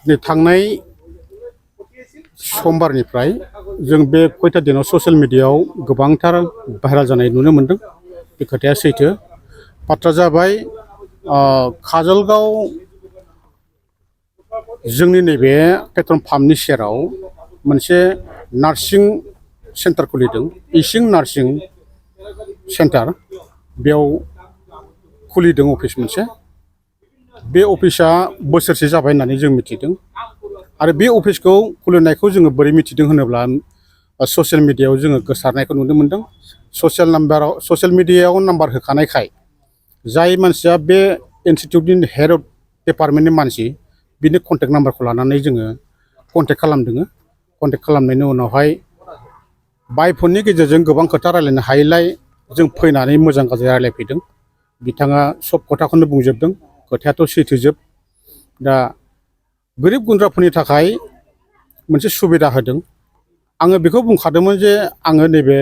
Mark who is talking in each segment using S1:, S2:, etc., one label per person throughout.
S1: थांनाय समबारनिफ्राय जों बे खयथा दिनाव ससियेल मिडियायाव गोबांथार भाइराल जानाय नुनो मोनदों। बे खोथाया सैथो। बाथ्रा जाबाय काजलगाव जोंनि नैबे पेट्रल पाम्पनि सेराव मोनसे नार्सिं सेन्टार खुलिदों, इसिं नार्सिं सेन्टार। बेयाव खुलिदों अफिस मोनसे। बे अफिसा बोसोरसे जाबाय होननानै जों मिथिदों। आरो बे अफिसखौ खुलिनायखौ जोङो बोरै मिथिदों होनोब्ला ससियेल मिडियायाव जोङो गोसारनायखौ नुनो मोनदों। ससियेल मिडियायाव नाम्बार होखानायखाय जाय मानसिया बे इनस्टिटिउटनि हेड अफ डिपार्टमेन्टनि मानसि बिनि कन्टेक्ट नाम्बारखौ लानानै जोङो कन्टेक्ट खालामदों। कन्टेक्ट खालामनायनि उनावहाय बाय फननि गेजेरजों गोबां खोथा रायलायनो हायैलाय जों फैनानै मोजां गाज्रि रायलायफैदों। बिथाङा सब खोथाखौनो बुंजोबदों। खोथायाथ' सैथोजोब। दा गोरिब गुन्द्राफोरनि थाखाय मोनसे सुबिदा होदों। आङो बेखौ बुंखादोंमोन जे आङो नैबे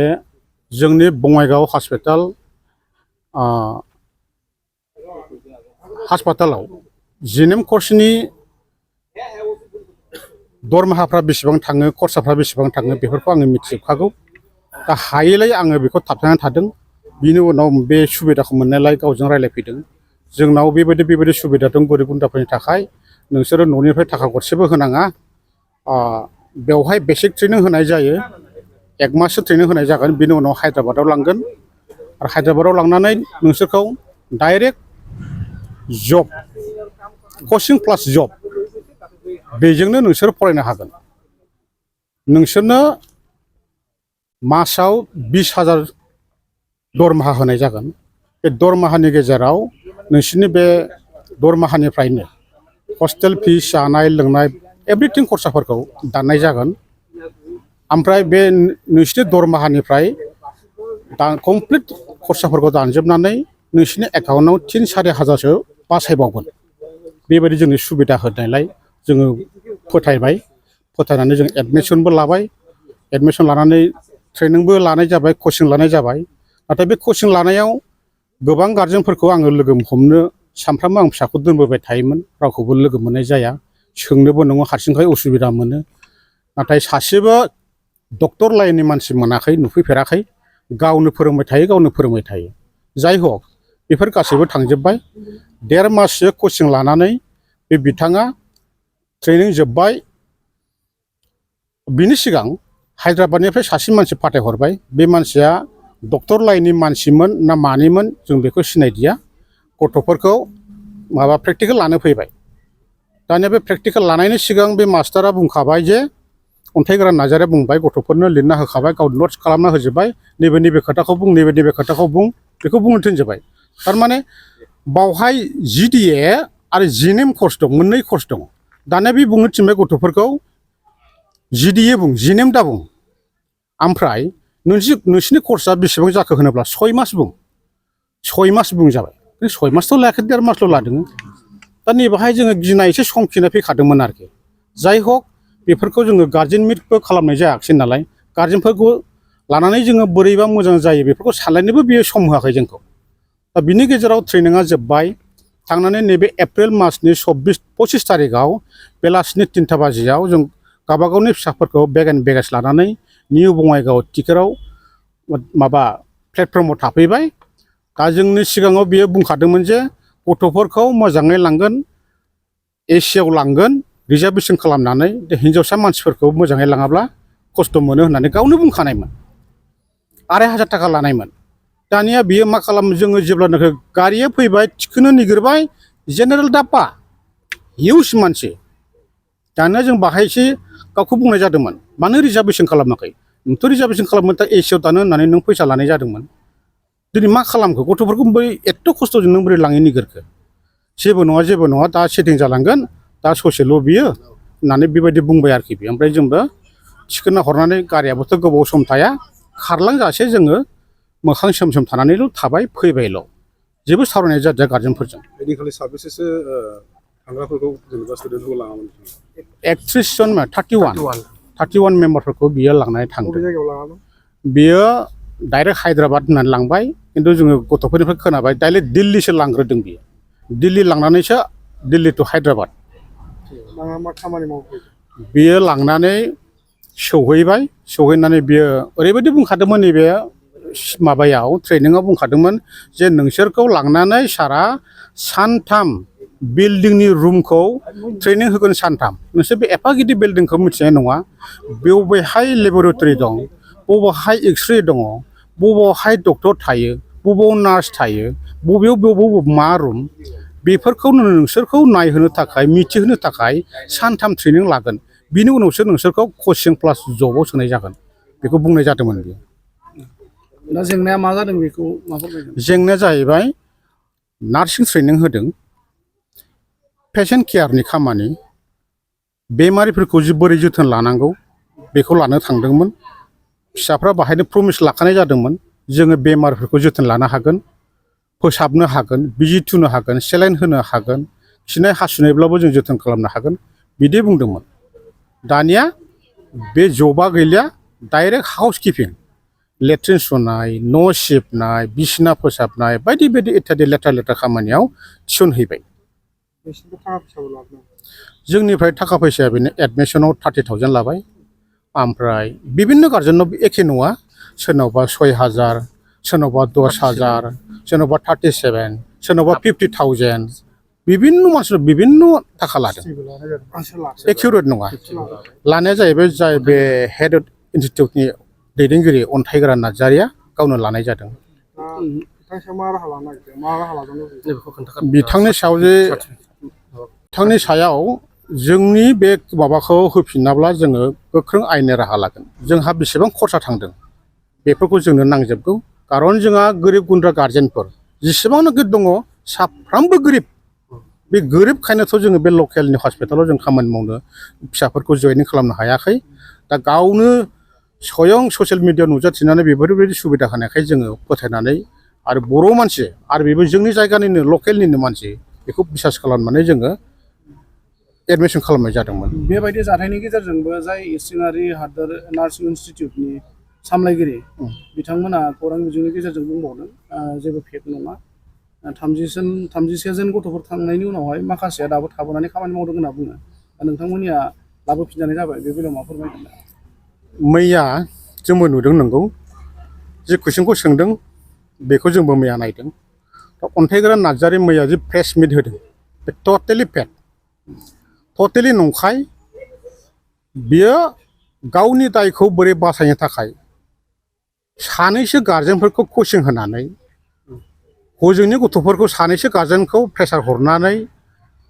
S1: जोंनि बङाइगाव हास्पातालाव जिएनएम कर्सनि दरमाहाफ्रा बेसेबां थाङो, खरसाफ्रा बेसेबां थाङो बेफोरखौ आङो मिथिजोबखागौ। दा हायैलाय आङो बेखौ थाबथानानै थादों। बिनि उनाव बे सुबिदाखौ मोननायलाय गावजों रायलायफैदों। जोंनाव बेबायदि सुबिदा दं गोरिब गुन्द्राफोरनि थाखाय। नोंसोरो न'निफ्राय थाखा गरसेबो होनाङा। बेवहाय बेसिक ट्रेनिं होनाय जायो। 1 माससो ट्रेनिं होनाय जागोन। बिनि उनाव हायद्राबादाव लांगोन। आरो हायद्राबादाव लांनानै नोंसोरखौ डाइरेक्ट जब, कचिं प्लास जब, बेजोंनो नोंसोर फरायनो हागोन। नोंसोरनो मासाव 20,000 दरमाहा होनाय जागोन। बे दरमाहानि गेजेराव नोंसोरनि बे दरमाहानिफ्रायनो हस्टेल फिस, जानाय लोंनाय एभ्रिथिं खरसाफोरखौ दाननाय जागोन। ओमफ्राय बे नोंसोरनि दरमाहानिफ्राय कमप्लिट खरसाफोरखौ दानजोबनानै नोंसोरनि एकाउन्टआव 3-4 हाजारसो बासायबावगोन। बेबायदि जोंनि सुबिदा होनायलाय जोङो फोथायबाय। फोथायनानै जों एडमिसनबो लाबाय। एडमिसन लानानै ट्रेनिंबो लानाय जाबाय, कचिं लानाय जाबाय। नाथाय बे कचिं लानायाव गोबां गारजेनफोरखौ आङो लोगो हमनो सानफ्रामबो आं फिसाखौ दोनबोबाय थायोमोन। रावखौबो लोगो मोननाय जाया। सोंनोबो नङा, हारसिंखाय उसुबिदा मोनो। नाथाय सासेबो डक्टर लाइननि मानसि मोनाखै, नुफैफेराखै। गावनो फोरोंबाय थायो, गावनो फोरोंबाय थायो। जाय हक बेफोर गासैबो थांजोब्बाय। 1.5 माससो कचिं लानानै बे बिथाङा ट्रेनिं जोब्बाय। बिनि सिगां हायद्राबादनिफ्राय सासे मानसि फाथायहरबाय। बे मानसिया डक्टर लाइननि मानसिमोन ना मानिमोन जों बेखौ सिनायदिया। गथ'फोरखौ प्रेक्टिकेल लानो फैबाय। दानिया बे प्रेक्टिकेल लानायनि सिगां बे मास्टारा बुंखाबाय जे, अन्थाइग्रा नार्जारिया बुंबाय, गथ'फोरनो लिरना होखाबाय, गाव नट्स खालामना होजोब्बाय। नैबे खोथाखौ बुं, नैबे खोथाखौ बुं, बेखौ बुंनो थिनजोब्बाय। थारमाने बावहाय जिडिए आरो जिएनएम कर्स दं, मोननै कर्स दं। दानिया बे बुंनो थिनबाय गथ'फोरखौ जिडिए बुं, जिएनएम दा बुं। ओमफ्राय नोंसिनि कर्सआ बेसेबां जाखो होनोब्ला 6 मास बुं। 6 मास बुं जाबाय। 6 मासथ' लायाखै, 1.5 मासल' लादों। दा नैबाहाय जोङो गिनाय एसे संखिनाय फैखादोंमोन आरोखि। जाय हक बेफोरखौ जोङो गार्जेन मिटबो खालामनाय जायाखिसै नालाय। गार्जेनफोरखौ लानानै जोङो बोरैबा मोजां जायो बेफोरखौ सानलायनोबो बियो सम होआखै जोंखौ। दा बिनि गेजेराव ट्रेनिङा जोब्बाय। थांनानै नैबे एप्रिल मासनि 25 थारिखआव बेलासिनि 3टा बाजियाव जों गावबागावनि फिसाफोरखौ बेग एन्ड बेगेज लानानै निउ बङाइगाव टिकेटआव प्लेटफर्माव थाफैबाय। दा जोंनि सिगाङाव बियो बुंखादोंमोन जे गथ'फोरखौ मोजाङै लांगोन, एसियाव लांगोन रिजार्भेसन खालामनानै। हिन्जावसा मानसिफोरखौ मोजाङै लाङाब्ला खस्थ' मोनो होननानै गावनो बुंखानायमोन। 2,500 थाखा लानायमोन। दानिया बियो मा खालामो, जोङो जेब्लानाखि गारिया फैबाय, थिखोनो नागिरबाय, जेनेरेल डाब्बा, हिउज मानसि। दानिया जों बाहायसो गावखौ बुंनाय जादोंमोन, मानो रिजार्भेसन खालामाखै? नोंथ' रिजार्भेसन खालामनो दा एसियाव दानो होननानै नों फैसा लानाय जादोंमोन। दिनै मा खालामखो? गथ'फोरखौ बोरै एथ' खस्थ'जों नों बोरै लांनो नागिरखो? जेबो नङा, दा सेटिं जालांगोन, दा ससेल' बियो होननानै बेबायदि बुंबाय आरोखि बियो। ओमफ्राय जोंबो थिखोना हरनानै गारियाबोथ' गोबाव सम थाया, खारलांजासे जोङो मोखां सोम सोम थानानैल' थाबाय, फैबायल'। जेबो सावरायनाय जादिया गार्जेनफोरजों।
S2: बेनिखालि साबेसेसो थांग्राफोरखौ जेनेबा स्टुडेन्टफोरखौ लाङामोन?
S1: 31 जन, 31 मेम्बारफोरखौ बियो लांनानै थांदों।
S2: बबे जायगायाव लाङामोन?
S1: बियो डाइरेक्ट हायद्राबाद होननानै लांबाय। खिन्थु जोङो गथ'फोरनिफ्राय खोनाबाय डाइरेक्ट दिल्लीसो लांग्रोदों बियो। दिल्ली लांनानैसो दिल्ली टु हायद्राबाद।
S2: मा खामानि मावफैदों
S1: बियो लांनानै सौहैबाय सौहैनानै बियो ओरैबायदि बुंखादोंमोन नैबे माबायाव ट्रेनिङाव बुंखादोंमोन जे नोंसोरखौ लांनानै सारा सानथाम बिल्डिंनि रुमखौ ट्रेनिं होगोन सानथाम नोंसोर बे एफा गिदिर बिल्डिंखौ मिथिनाय नङा बबेहाय लेबरेटरि दं बबेहाय एक्सरे दङ बबेयावहाय डक्टर थायो बबेयाव नार्स थायो बबेयाव मा रुम बेफोरखौ नोंसोरखौ नायहोनो थाखाय मिथिहोनो थाखाय सानथाम ट्रेनिं लागोन बिनि उनावसो नोंसोरखौ कचिं प्लास जबाव सोनाय जागोन बेखौ बुंनाय जादोंमोन बियो
S2: दा जेंनाया मा जादों बेखौ मा फोरमायगोन
S1: जेंनाया जाहैबाय नार्सिं ट्रेनिं होदों पेसेन्ट केयारनि खामानि बेमारिफोरखौ बोरै जोथोन लानांगौ बेखौ लानो थांदोंमोन फिसाफ्रा बाहायनो प्रमिस लाखानाय जादोंमोन जोङो बेमारफोरखौ जोथोन लानो हागोन फोसाबनो हागोन बिजि थुनो हागोन सेलाइन होनो हागोन खिनाय हासुनायब्लाबो जों जोथोन खालामनो हागोन बिदि बुंदोंमोन दानिया बे जबा गैलिया डाइरेक्ट हाउस किपिं लेट्रिन सुनाय न' सिबनाय बिसिना फोसाबनाय बायदि बायदि इत्यादि लेथ्रा खामानियाव थिसनहैबाय जोंनिफ्राय थाखा फैसाया बेनो एडमिसनाव 30,000 लाबाय ओमफ्राय बिभिन्न गार्जेनाव एखे नङा सोरनावबा 6,000 सोरनावबा 10,000 सोरनावबा 37 सोरनावबा 50,000 बिभिन्न मानसिनाव बिभिन्न थाखा लादों एकिउरेट नङा लानाया जाहैबाय जाय बे हेड इनस्टिटिउटनि दैदेनगिरि अन्थाइग्रा नार्जारिया गावनो लानाय जादों बिथांनि सायाव जोंनि बे माबाखौ होफिनाब्ला जोङो गोख्रों आयेननि राहा लागोन जोंहा बेसेबां खरसा थांदों बेफोरखौ जोंनो नांजोबगौ खारन जोंहा गोरिब गुन्द्रा गार्जेनफोर जेसेबांनाखि दङ साफ्रोमबो गोरिब बे गोरिबखायनोथ' जोङो बे लकेलनि हस्पिटालाव जों खामानि मावनो फिसाफोरखौ जयनिं खालामनो हायाखै दा गावनो स्वयं ससियेल मिडियायाव नुजाथिनानै बेफोरबायदि सुबिदा होनायखाय जोङो फोथायनानै आरो बर' मानसि आरो बेबो जोंनि जायगानिनो लकेलनिनो मानसि बेखौ बिसास खालामनानै जोङो एडमिसन खालामनाय जादोंमोन
S2: बेबायदि जाथायनि गेजेरजोंबो जाय इसिङारि हादोर नार्सिं इनस्टिटिउटनि सामलायगिरि बिथांमोना खौरां बिजोंनि गेजेरजों बुंबावदों जेबो फेक नङा 37 जन गथ'फोर थांनायनि उनावहाय माखासेया दाबो थाबोनानै खामानि मावदों होनना बुङो दा नोंथांमोननिया लाबोफिनजानाय जाबाय बे बेलायाव मा फोरमायगोन
S1: मैया जोंबो नुदों नंगौ जे कुइसनखौ सोंदों बेखौ जोंबो मैया नायदों दा अन्थाइग्रा नार्जारि मैया जे प्रेस मिट होदों बे टटेलि फेक टटेलि नंखाय बियो गावनि दायखौ बोरै बासायनो थाखाय सानैसो गार्जेनफोरखौ कचिं होनानै हजोंनि गथ'फोरखौ सानैसो गार्जेनखौ प्रेसार हरनानै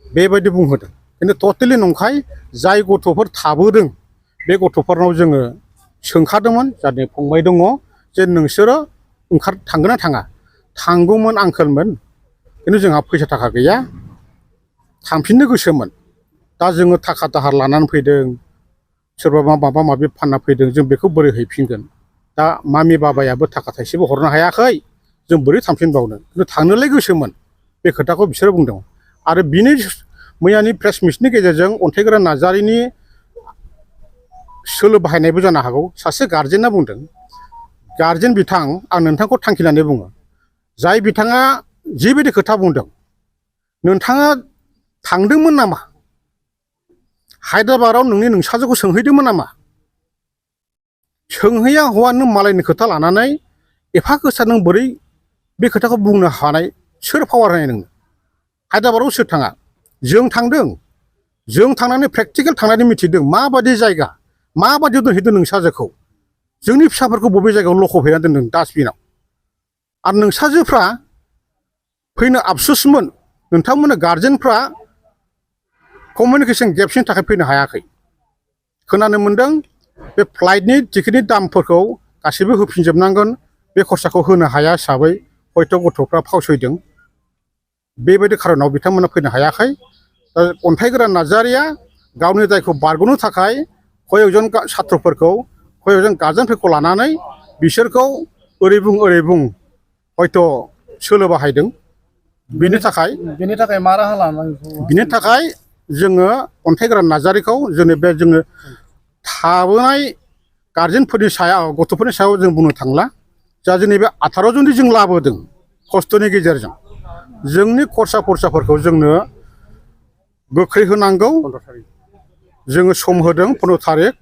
S1: बेबायदि बुंहोदों खिन्थु टटेलि नंखाय जाय गथ'फोर थाबोदों बे गथ'फोरनाव जोङो सोंखादोंमोन जाहाथे फंबाय दङ जे नोंसोरो थांगोन ना थाङा थांगौमोन आंकोलमोन खिन्थु जोंहा फैसा थाखा गैया थांफिननो गोसोमोन दा जोङो थाखा दाहार लानानै फैदों सोरबा माबा माबि फानना फैदों जों बेखौ बोरै हैफिनगोन दा मामि बाबायाबो थाखा थाइसेबो हरनो हायाखै जों बोरै थांफिनबावनो खिन्थु थांनोलाय गोसोमोन बे खोथाखौ बिसोरो बुंदों आरो बिनि मैयानि प्रेस मिटनि गेजेरजों अन्थाइग्रा नार्जारिनि सोलो बाहायनायबो जानो हागौ सासे गार्जेना बुंदों गार्जेन बिथां आं नोंथांखौ थांखिनानै बुङो जाय बिथाङा जिबायदि खोथा बुंदों नोंथाङा थांदोंमोन नामा हायद्राबादाव नोंनि नोंसाजोखौ सोंहैदोंमोन नामा सोंहैया हौवा नों मालायनि खोथा लानानै एफा गोसा नों बोरै बे खोथाखौ बुंनो हानाय सोर पावार होनाय नोंनो हायद्राबादाव सोर थाङा जों थांदों जों थांनानै प्रेक्टिकेल थांनानै मिथिदों माबायदि जायगा माबायदि दोनहैदों नोंसाजोखौ जोंनि फिसाफोरखौ बबे जायगायाव लखबहैना दोनदों डास्टबिनाव आरो नोंसाजोफ्रा फैनो आफसुसमोन नोंथांमोननो गार्जेनफ्रा कमिउनिकेसन गेप्सनि थाखाय फैनो हायाखै खोनानो मोन्दों बे फ्लाइटनि टिकेटनि दामफोरखौ गासैबो होफिनजोबनांगोन बे खरसाखौ होनो हाया हिसाबै हयथ' गथ'फ्रा फावसयदों बेबायदि खारनाव बिथांमोना फैनो हायाखै दा अन्थाइग्रा नार्जारिया गावनि दायखौ बारग'नो थाखाय कयजन साथ्रफोरखौ कयजन गार्जेनफोरखौ लानानै बिसोरखौ ओरै बुं हयथ' सोलो बाहायदों बेनि थाखाय
S2: मा राहा लानांगौ
S1: बिनि थाखाय जोङो अन्थाइग्रा नार्जारिखौ जोङो थाबोनाय गार्जेनफोरनि सायाव गथ'फोरनि सायाव जों बुंनो थांला जा जोंनि बे 18 जननि जों लाबोदों खस्थ'नि गेजेरजों जोंनि खरसाफोरखौ जोंनो गोख्रै होनांगौ जोङो सम होदों 15 थारिख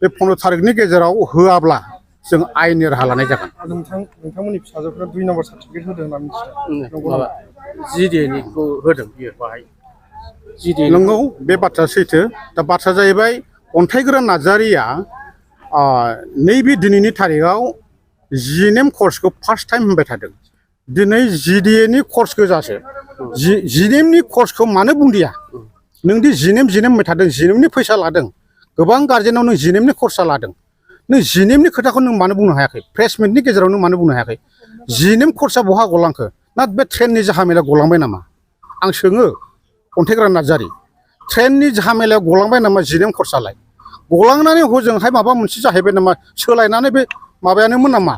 S1: बे 15 थारिखनि गेजेराव होआब्ला जों आयेननि राहा लानाय जागोन।
S2: नोंथांमोननि फिसाजोफ्रा 2 नम्बर सार्टिफिकेट होदों होनना मिथिदों।
S3: माबा जिडिएनिखौ होदों बियो बाहाय
S1: नंगौ बे बाथ्राया सैथो। दा बाथ्राया जाहैबाय अन्थाइगोरा नार्जारिया नैबे दिनैनि थारिखआव जिएनएम कर्सखौ फार्स्ट टाइम होनबाय थादों। दिनै जिडिएनि कर्स गोजासो जिएनएमनि कर्सखौ मानो बुंदिया? नोंदि जिएनएम होनबाय थादों, जिएनएमनि फैसा लादों, गोबां गार्जेनाव नों जिएनएमनि कर्सआ लादों, नों जिएनएमनि खोथाखौ नों मानो बुंनो हायाखै? प्लेसमेन्टनि गेजेराव नों मानो बुंनो हायाखै? जिएनएम कर्सआ बहा गलांखो? ना बे ट्रेननि जाहामेला गलांबाय नामा? आं सोङो अन्थाइगोरा नार्जारि, ट्रेननि जाहामेलायाव गलांबाय नामा जिएनएम कर्सआलाय? गलांनानै हजोंहाय माबा मोनसे जाहैबाय नामा? सोलायनानै बे माबायानोमोन नामा?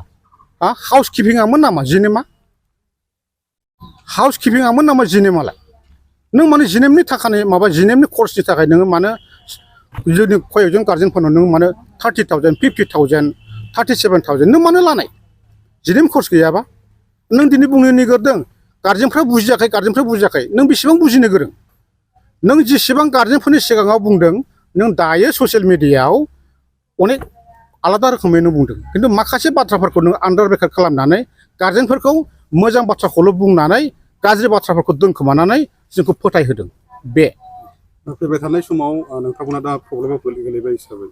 S1: हाउस किपिंआमोन नामा जिएनएमआ? हाउस किपिंआमोन नामा जिएनएमआलाय? नों माने जिएनएमनि थाखाय माबा जिएनएमनि कर्सनि थाखाय नोङो मानो जोंनि कयजन गार्जेनफोरनाव नों मानो 30,000, 50,000, 37,000 नों मानो लानाय? जिएनएम कर्स गैयाबा नों दिनै बुंनो नागिरदों गार्जेनफ्रा बुजियाखै। नों बेसेबां बुजिनो गोरों? नों जेसेबां गार्जेनफोरनि सिगाङाव बुंदों, नों दायो ससियेल मिडियायाव अनेक आलादा रोखोमै नों बुंदों, खिन्थु माखासे बाथ्राफोरखौ नों आन्दार रेकर्ड खालामनानै गार्जेनफोरखौ मोजां बाथ्राखौल' बुंनानै गाज्रि बाथ्राफोरखौ दोनखोमानानै जोंखौ फोथायहोदों। बे
S4: फैबाय थानाय समाव नोंथांमोना दा प्रब्लेमाव गोलैबाय हिसाबै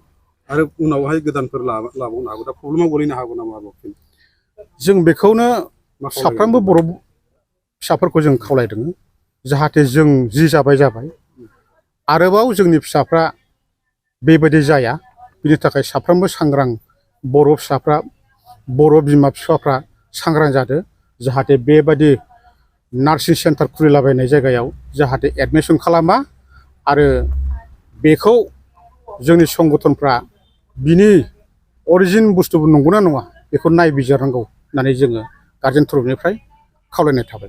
S4: आरो उनावहाय गोदानफोर लाबावनो हागौ, दा प्रब्लेमाव गोलैनो हागौ नामा?
S1: जों बेखौनो साफ्रोमबो बर' फिसाफोरखौ जों खावलायदों, जाहाथे जों जि जाबाय आरोबाव जोंनि फिसाफ्रा बेबायदि जाया, बिनि थाखाय साफ्रोमबो सांग्रां बर' फिसाफ्रा, बर' बिमा बिफाफ्रा सांग्रां जादों, जाहाथे बेबायदि नार्सिं सेन्टार खुलिलाबायनाय जायगायाव जाहाथे एडमिसन खालामा आरो बेखौ जोंनि संगठनफ्रा बिनि अरिजिन बुस्थु नंगौना नङा बेखौ नायबिजिरनांगौ होननानै जोङो गार्जेन थरफनिफ्राय खावलायनाय थाबाय।